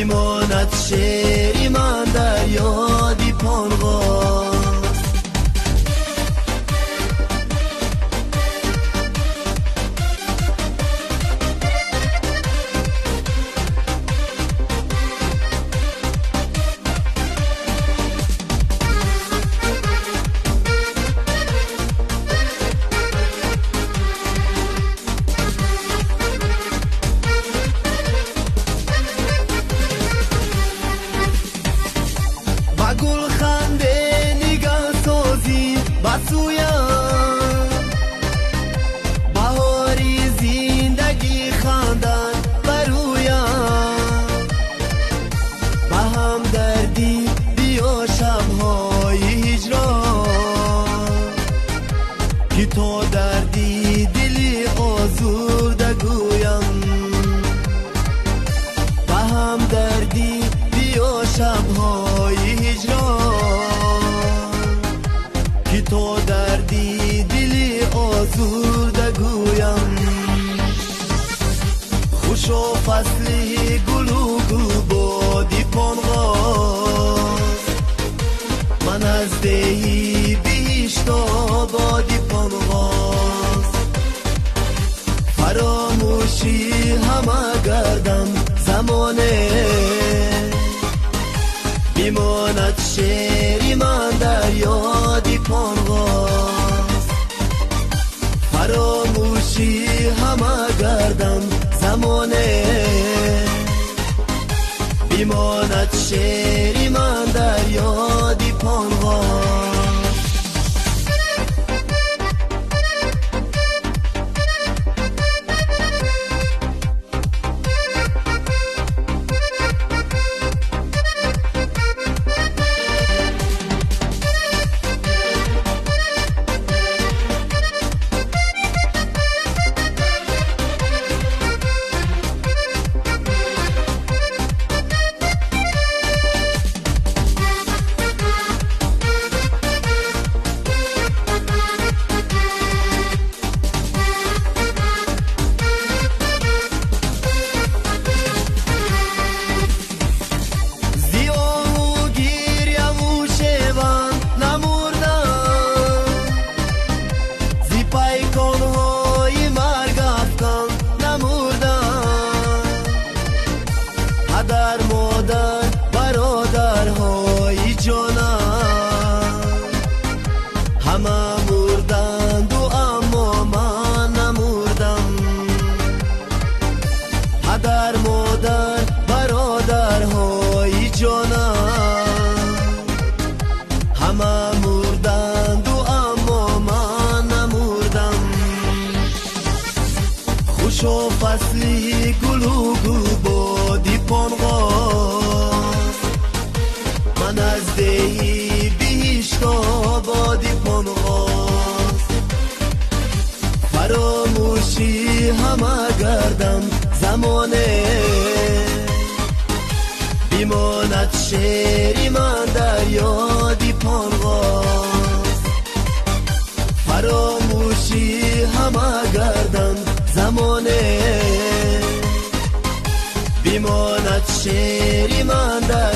Бимонад шеъри ман дар ёди Панғоз. Баҳори зиндагӣ хандан барӯям, ба ҳамдардӣ биё шабҳои ҳиҷрон, ки то дарди дили озурда гӯям. Ба ҳамдардӣ биё шабҳои ҳиҷрон, ки то дарди дили озурда гӯям. Хушо фасли гулу гулбоди Панғоз, ман аз деҳи биҳиштободи Панғоз. Фаромӯшӣ ҳама гардам замоне, бимонад шеъри ман дар ёди Панғоз. Фаромӯшӣ ҳама гардам замоне, бимонад шеъри ман дар ёди Панғоз. Падар, модар, бародарҳои ҷонам, ҳама мурданду, аммо ман намурдам. Падар, модар, бародарҳои ҷонам, ҳама мурданду, аммо ман намурдам. Хушо фасли гулу гулбоди Панғоз, ман аз деҳи биҳиштободи Панғоз. Фаромӯшӣ ҳама гардам замоне, бимонад шеъри ман дар ёди Панғоз. Фаромӯшӣ ҳама гардам замоне, бимонад шеъри ман дар